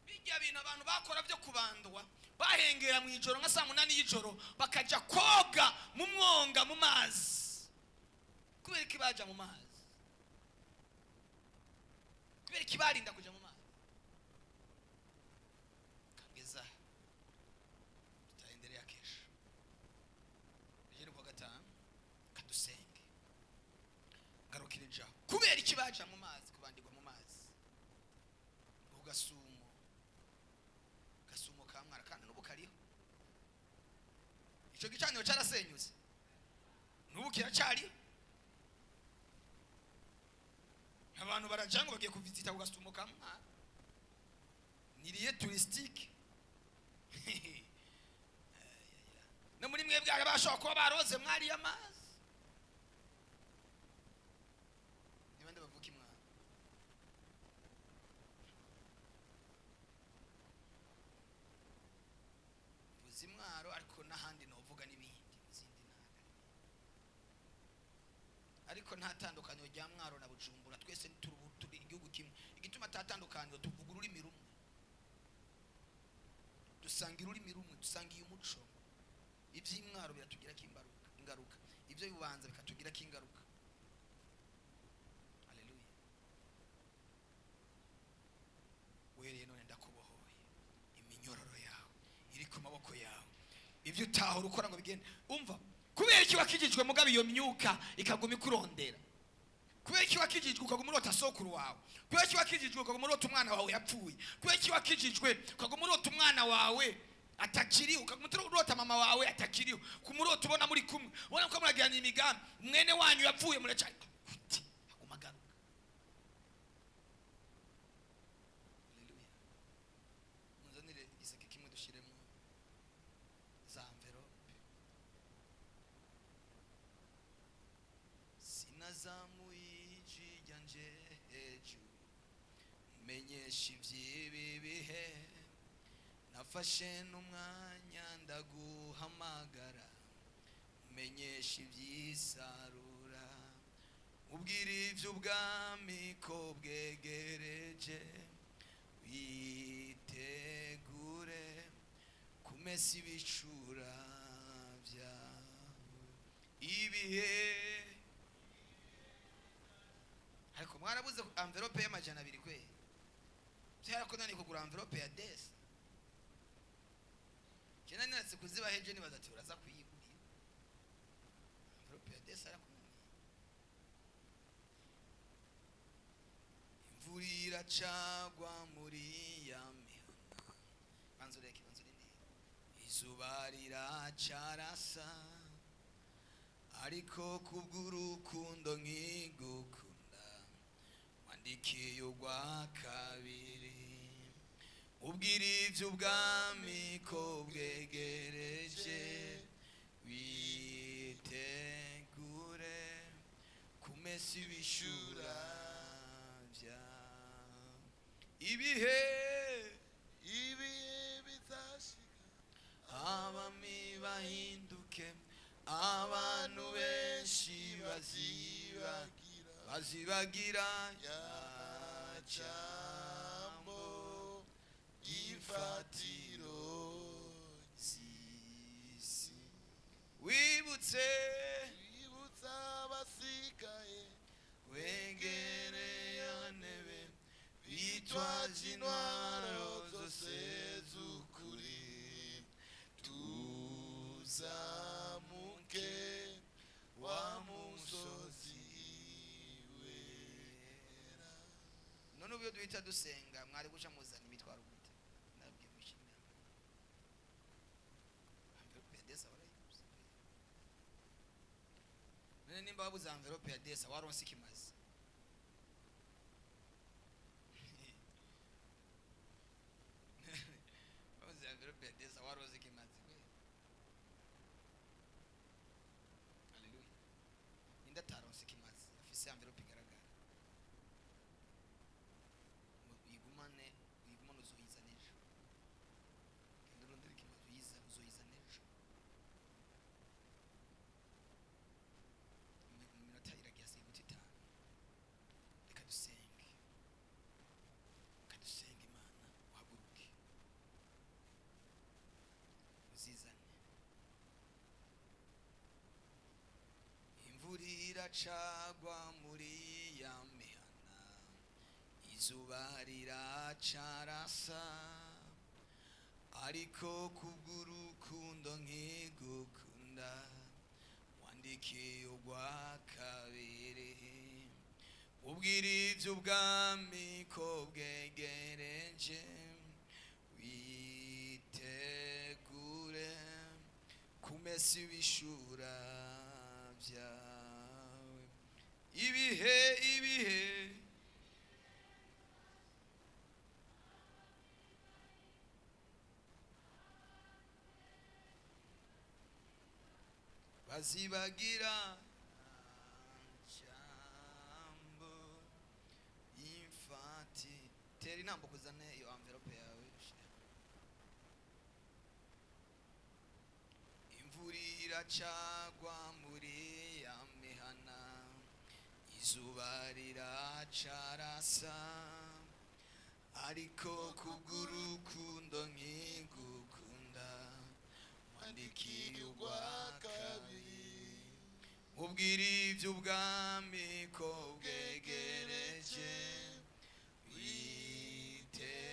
A: Bijya bintu abantu bakora byo kubandwa, bahengera mu ijoro nka saa 8 y'ijoro, bakajya koga mu mwonga, mu mazi. Kubera ko baja mu mazi? Kubera ko barinda kuja mu mazi? Kangeza tutaendelea kesho, ejo ni kuwa gatanu, kadusenge ngarukire jaho. Kubera iki baja mu mazi, kubandirwa mu mazi ku gasumo, gasumo ka Mwara? Kandi n'ubu kariho ico gicaniro, carasenyutse, n'ubu kiracariho. Abantu baraja ngo bagiye kuvizita ku gasumo ka Mwara, ni lieu touristique. No muri mwebwe hari abashobora kuba baroze mwariye amazi. Ni bande bavuka imwana? Mvuze imwaro, ariko n'ahandi novuga n'ibindi mu zindi ntara, ariko nta tandukaniro rya Mwaro na Bujumbura. Twese turi igihugu kimwe. Igituma ata tandukaniro, tuvuga ururimi rumwe, dusanga ururimi rumwe, dusangiye umuco. Iby'imwaro biratugirako ingaruka, ibyo bibanza bikatugirako ingaruka. Haleluya! Uhereye none ndakubohoye iminyororo yawe iri ku maboko yawe, ibyo utahora ukora ngo bigende. Umva, kubera iki wakijijwe mugabo iyo myuka ikaguma ikurondera? Kubera iki wakijijwe ukaguma urota sokuru wawe? Kubera iki wakijijwe ukaguma urota umwana wawe yapfuye? Kubera iki wakijijwe ukaguma urota umwana wawe atakiriho, ukaguma urota mama wawe atakiriho, kumurota ubona muri kumwe, ubona ko muragirana imigambi, mwene wanyu yapfuye muracari kuti aguma agaruka? Haleluya! Munzanire igiseke kimwe dushiremo za enveloppe. Sinazamuye ijwi ryanje hejuru menyesha iby'ibi bihe, nafashe n'umwanya ndaguhamagara, menyesha iby'isarura, ubwira iby'ubwami ko bwegereje, witegure kumesa ibicura byawe ibihe. Ariko mwarabuze enveloppe y'200 kwe? Byarakunaniye kugura enveloppe ya desi? Kena natse kuziba heje, nibaza ati uraza kuyigurira enveloppe ya desi, arakunaniye. Imvura iracagwa muri ya mihana, banza ureke, banza urindire, izuba riracarasa, ariko kubw'urukundo nkigukunda wandikiye urwa kabiri, ubwira iby'ubwami ko bwegereje, witegure kumesa ibishura byawe ibihe.
B: Ibihe bizashika,
A: abami bahinduke, abantu benshi
B: bazibagira
A: bazibagira
B: ya jambo ry'ifatiro
A: z'isi. Wibutse,
B: wibutsa abasigaye
A: wegereye ntebe,
B: bitwaje intwaro zose z'ukuri.
A: Dusenga mwari guca muzana imitwaro gute? Nabwiye mushimira envelope ya desa warayibuze. None nimba wabuze envelope ya desa, waronse ikimazi? Wabuze envelope ya desa, waronse ikimazi kweli? Haleluya! Ninde ataronse ikimazi afise envelope igaragara? Uyigumane, uyigumane, uzoyizana ejo. Genda urondere ikimazi, uyizane, uzoyizana ejo. Mu minota iragiye, hasigaye iminota 5. Reka dusenge, reka dusenge Imana. Uhaguruke uzizane. Imvura iracagwa muri ya mihana, izuba riracarasa, ariko kubw'urukundo nkigukunda wandikiye urwa kabiri, ubwira iby'ubwami ko bwegereje, witegure kumesa ibishura byawe. Ibihe, ibihe. Bazibagira jambo infati. Tera intambuko, uzane iyo envelope yawe ushire. Imvura iracagwa muri ya mihana, izuba riracarasa, ariko kubw'urukundo nkigukunda wandikiye urwa kabiri, mubwira iby'ubwami ko bwegereje, witegure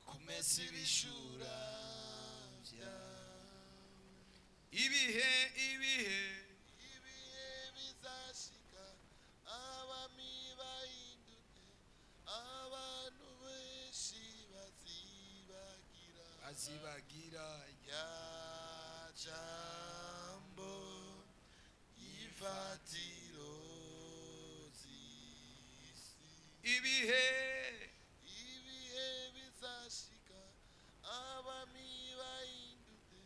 A: kumesa ibishura byawe. Ibihe, ibihe.
B: Ibihe bizashika, abami bahinduke, abantu benshi bazibagira
A: Bazibagira
B: ya jambo y'ifatiro z'isi.
A: Ibihe.
B: Ibihe bizashika, abami bahinduke,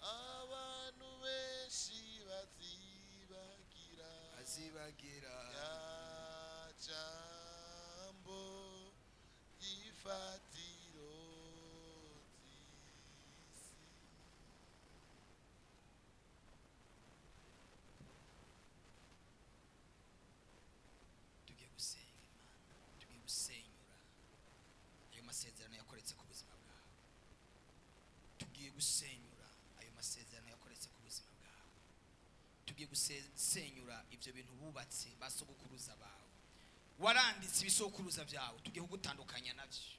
B: abantu benshi bazibagira
A: Bazibagira
B: ya jambo y'ifatiro z'isi.
A: Tugiye gusenga Imana, tugiye gusenyura ayo masezerano yakoretse ku buzima bwawe. Tugiye gusenyura ayo masezerano yakoretse ku buzima bwawe. Tugiye gusenyura ibyo bintu bubatse ba sogokuruza bawe. Waranditse ibisokuruza byawe, tugiye kugutandukanya nabyo.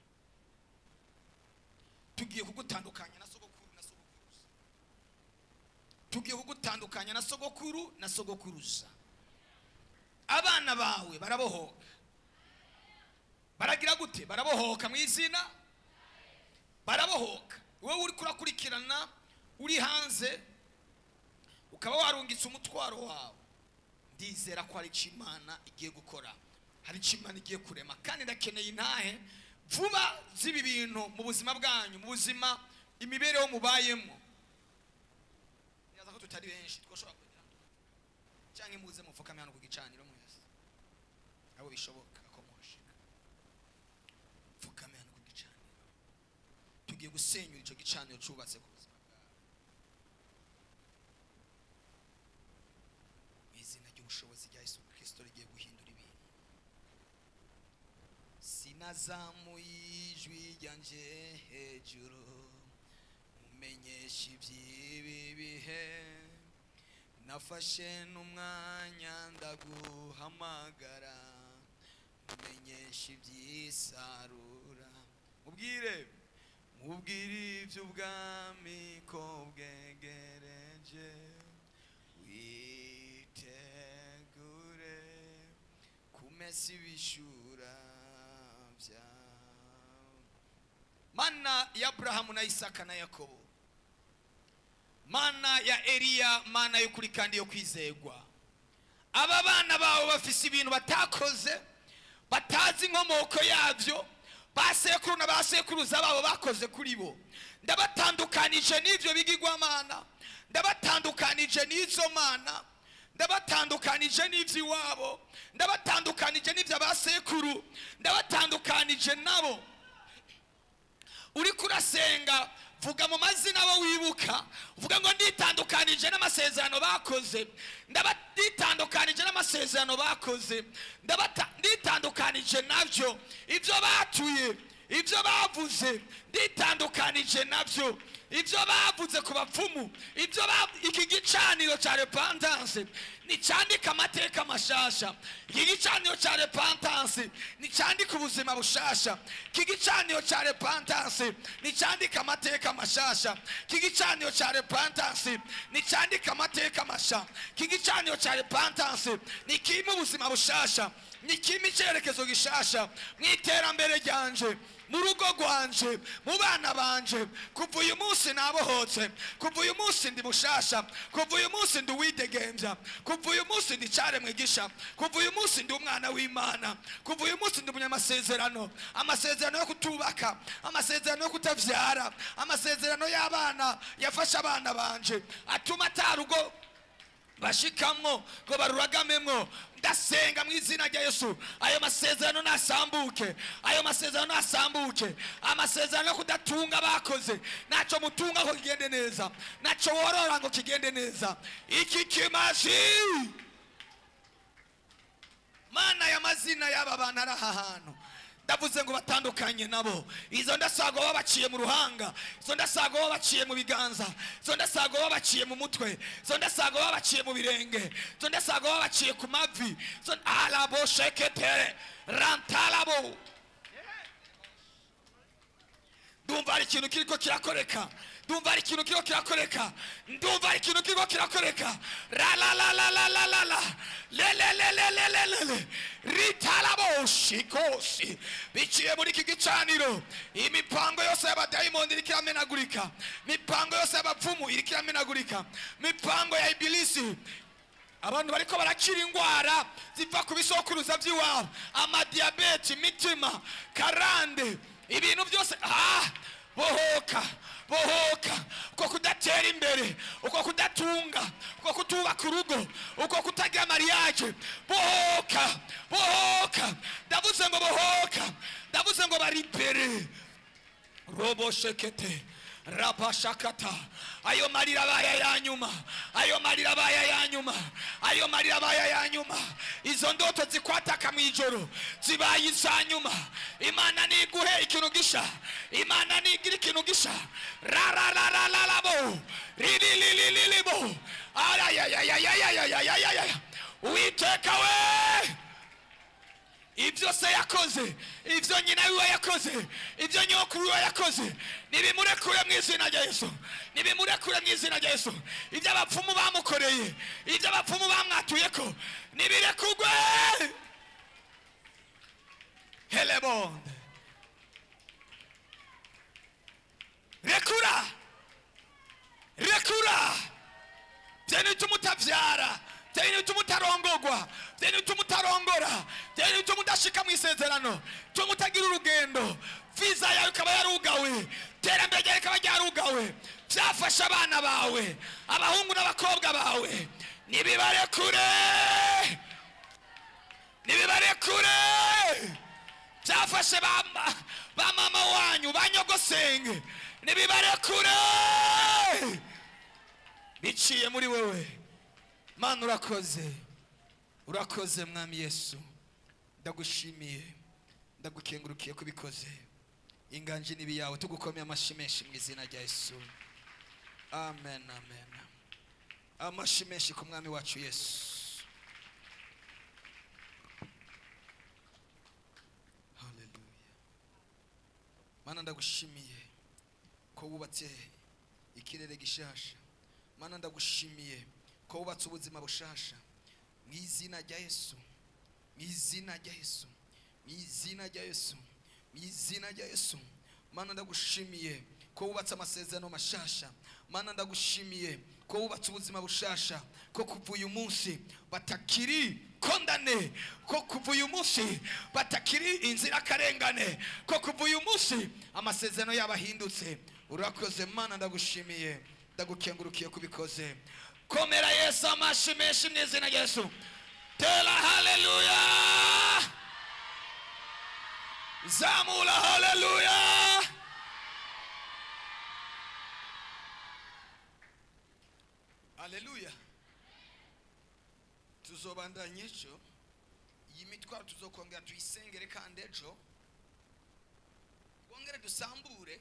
A: Tugiye kugutandukanya na sogokuru na sogokuruza. Tugiye kugutandukanya na sogokuru na sogokuruza. Abana bawe barabohoka, baragira gute? Barabohoka mu izina, barabohoka. Wowe uri kurakurikirana uri hanze, ukaba warungitse umutwaro wawe, ndizera ko hari icyo Imana igiye gukora, hari icyo Imana igiye kurema. Kandi ndakeneye intahe vuba z'ibi bintu mu buzima bwanyu, mu buzima, imibereho mubayemo. Neza ko tutari benshi, twashobora kugira cyangwa muze mupfukame hano ku gicaniro mwese, abo bishoboka ko muhashika. Pfukame hano ku gicaniro. Tugiye gusenyura icyo gicaniro cyubatse ku buzima bwawe mu izina ry'ubushobozi rya Yesu Kirisito, rigiye guhindura ibintu. Sinazamuye ijwi ryanjye hejuru mumenyesha iby'ibi bihe, nafashe n'umwanya ndaguhamagara, mumenyesha iby'isarura. Mubwire, mubwire iby'ubwami ko bwegereje, witegure. Umese ibishura byawe. Mana ya Aburahamu na Isaka na Yakobo, Mana ya Eliya, Mana y'ukuri kandi yo kwizegwa, aba bana bawe bafise ibintu batakoze, batazi inkomoko yabyo, ba sekuru na ba sekuruza babo bakoze kuri bo. Ndabatandukanije n'ibyo bigirwamana, ndabatandukanije n'izo mana, ndabatandukanije n'iby'iwabo, ndabatandukanije n'ibyo ba sekuru, ndabatandukanije nabo. Uriko urasenga, vuga mu mazina abo wibuka, uvuga ngo nditandukanije n'amasezerano bakoze, nditandukanije n'amasezerano bakoze, nditandukanije nabyo, ibyo batuye, ibyo bavuze, nditandukanije nabyo, ibyo bavuze ku bapfumu, ibyo iki gicaniro cya repentance nicandika amateka mashasha, iki gicaniro cya repentance nicandika ubuzima bushasha, iki gicaniro cya repentance nicandika amateka mashasha, iki gicaniro cya repentance nicandika amateka masha, iki gicaniro cya repentance nikima ubuzima bushasha, nikima icyerekezo gishasha mu iterambere ryanje, mu rugo rwanje, mu bana banje. Kuva uyu munsi nabohotse, kuva uyu munsi ndi mushasha, kuva uyu munsi ndi uwidegembya, kuva uyu munsi ndi icyaremwe gisha, kuva uyu munsi ndi umwana w'Imana, kuva uyu munsi ndi umunyamasezerano. Amasezerano yo kutubaka, amasezerano yo kutabyara, amasezerano y'abana yafashe abana banje atuma atarugo bashikamwo ngo baruragamemwo, ndasenga mu izina rya Yesu, ayo masezerano nasambuke, ayo masezerano nasambuke. Amasezerano yo kudatunga bakoze, ntacyo mutunga ngo kigende neza, ntacyo worora ngo kigende neza. Iki kimazi Mana y'amazina y'aba bantu ari aha hantu, ndavuze ngo batandukanye nabo. Izo ndasago babaciye mu ruhanga, izo ndasago babaciye mu biganza, izo ndasago babaciye mu mutwe, izo ndasago babaciye mu birenge, izo ndasago babaciye ku mavi, izo arabo sheketere rantarabo. Ndumva hari ikintu kiriko kirakoreka, ndumva hari ikintu kiriko kirakoreka, ndumva hari ikintu kiriko kirakoreka. Ra la la la la la la la le le le le le le le le ritarabo shikosi. Biciye muri iki gicaniro, imipango yose y'abadayimoni iriko iramenagurika, imipango yose y'abapfumu iriko iramenagurika, imipango ya ibilisi. Abantu bariko barakira ingwara ziva ku bisokuruza by'iwabo, amadiyabete, imitima, karande, ibintu byose. Bohoka, bohoka uko kudatera imbere, uko kudatunga, uko kutubaka urugo, uko kutagira mariage. Bohoka, bohoka, ndavuze ngo bohoka, ndavuze ngo baribere robo shekete rabashakata. Ayo marira abaye ya nyuma, ayo marira abaye ya nyuma, ayo marira abaye ya nyuma. Izo ndoto zikwataka mu ijoro zibaye iza nyuma. Imana niguhe ikintu gisha, Imana nigira ikintu gisha. Rarararararabo rililililibo arayayayayayayayaya. Uwiteka we, ibyo se yakoze, ibyo nyina wiwe yakoze, ibyo nyokuru wiwe yakoze, nibimurekure mu izina rya Yesu, nibimurekure mu izina rya Yesu. Ibyo abapfumu bamukoreye, ibyo abapfumu bamwatuyeko, nibirekugwe. Helebonde rekura, rekura. Byo bituma utabyara, byo bituma utarongogwa, byo bituma utarongora, byo bituma udashika mu isezerano, bituma utagira urugendo, viza yawe ikaba yarugawe, iterambere ryawe rikaba ryarugawe. Byafashe abana bawe, abahungu n'abakobwa bawe, nibibarekure, nibibarekure. Byafashe ba mama wanyu, ba nyogosenge, nibibarekure. Biciye muri wewe. Mana urakoze, urakoze Mwami Yesu, ndagushimiye, ndagukengurukiye kubikoze. Inganje nibi yawe, tugukomeye amashyi menshi mu izina rya Yesu. Amen, amen. Amashyi menshi ku Mwami wacu Yesu. Haleluya. Mana ndagushimiye ko wubatse ikirere gishasha. Mana ndagushimiye ko wubatse ubuzima bushasha mu izina rya Yesu. Mu izina rya Yesu, mu izina rya Yesu, mu izina rya Yesu. Mana, ndagushimiye ko wubatse amasezerano mashasha. Mana, ndagushimiye ko wubatse ubuzima bushasha, ko kuva uyu munsi batakiri condamné, ko kuva uyu munsi batakiri inzirakarengane, ko kuva uyu munsi amasezerano yabo ahindutse. Urakoze Mana, ndagushimiye, ndagukengurukiye kubikoze. Komera Yesu amashi menshi mu izina rya Yesu. Tera haleluya, zamura haleluya. Haleluya. Tuzobandanya ejo. Iyi mitwaro tuzokongera tuyisengere, kandi ejo twongere dusambure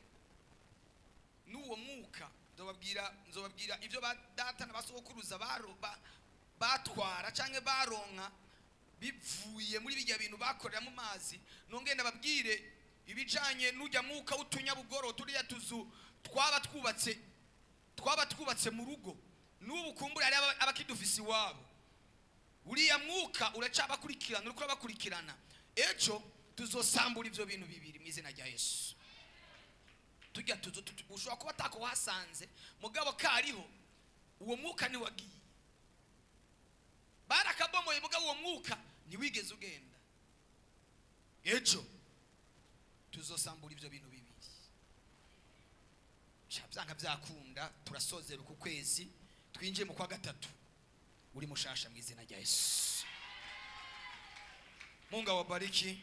A: n'uwo mwuka. Nzobabwira ibyo ba data na basogokuruza batwara cyangwa baronka bivuye muri bijya bintu bakorera mu mazi. Nongere ndababwire ibijanye n'ujya mwuka w'utunyabugoro, turiya tuzu twaba twubatse mu rugo. N'ubu kumbura hari abakidufise iwabo. Uriya mwuka uracabakurikirana, uriko urabakurikirana. Ejo tuzosambura ivyo bintu bibiri mu izina rya Yesu. Tujya tuzu ushobora kuba atako wahasanze, mugabo kariho. Uwo mwuka ntiwagiye, barakabomoye, mugabo uwo mwuka ntiwigeze ugenda. Ejo tuzosambura ivyo bintu bibiri. Sha, byanga byakunda turasozera uku kwezi, twinjiye mu kwa gatatu uri mushasha mu izina rya Yesu. Mungu awabariki.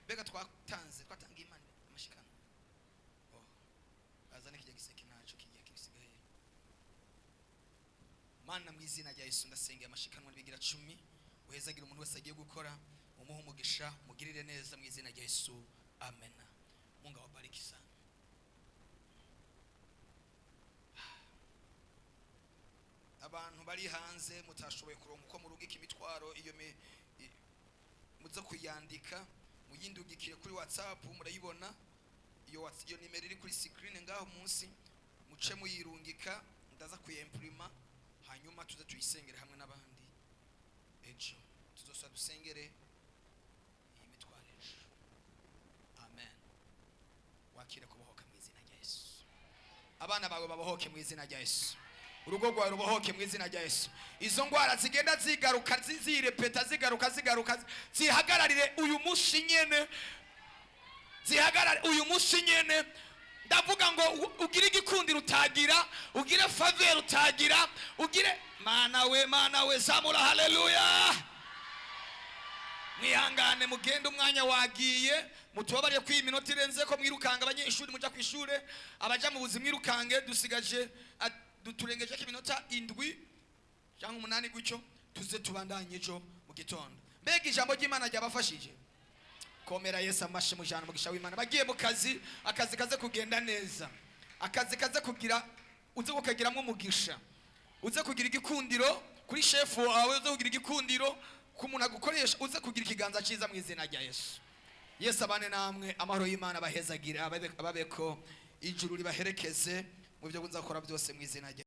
A: Mbega twatanze, twatangiye Imana amashikano? Oh, azane kijya giseke, ntacyo kijya kisigaye. Mana, mu izina rya Yesu, ndasengeye amashikanwa n'ibigira cumi. Uhezagira umuntu wese agiye gukora, umuhe umugisha, mugirire neza mu izina rya Yesu, amen. Mungu awabariki sana. Abantu bari hanze mutashoboye kuronka uko murungika imitwaro iyo muze kuyandika muyindugikire kuri WhatsApp. Murayibona iyo iyo nimero iri kuri screen ngaho munsi, muce muyirungika, ndaza kuyimprima, hanyuma tuze tuyisengere hamwe n'abandi ejo. Tuzosaba dusengere iyi mitwaro ejo. Amen. Wakire kubohoka mu izina rya Yesu. Abana bawe babohoke mu izina rya Yesu. Urugo rwawe rubohoke mu izina rya Yesu. Izo ndwara zigenda zigaruka, zirepeta, zigaruka, zigaruka, zihagararire uyu munsi nyene, zihagarare uyu munsi nyene. Ndavuga ngo ugire igikundiro utagira, ugire faveur utagira, ugire. Mana we, Mana we, zamura haleluya. Mwihangane mugende, umwanya wagiye. Mutubabariye ko iyi minota irenze ko mwirukanga. Abanyeshuri muja ku ishure, abaja mu buzima mwirukange. Dusigaje turengeje ko iminota 7 cyangwa 8 gutyo. Tuze tubandanye ejo mu gitondo. Mbega ijambo ry'Imana ryabafashije? Komera Yesu amashi, mujana umugisha w'Imana. Bagiye mu kazi, akazi kaze kugenda neza, akazi kaze kugira, uze kukagiramo umugisha, uze kugira igikundiro kuri shefu wawe, uze kugira igikundiro ku muntu agukoresha, uze kugira ikiganza cyiza mu izina rya Yesu. Yesu abane namwe. Amahoro y'Imana abahezagire, ababeko, ijuru ribaherekeze mu byo nzakora byose mu izina rya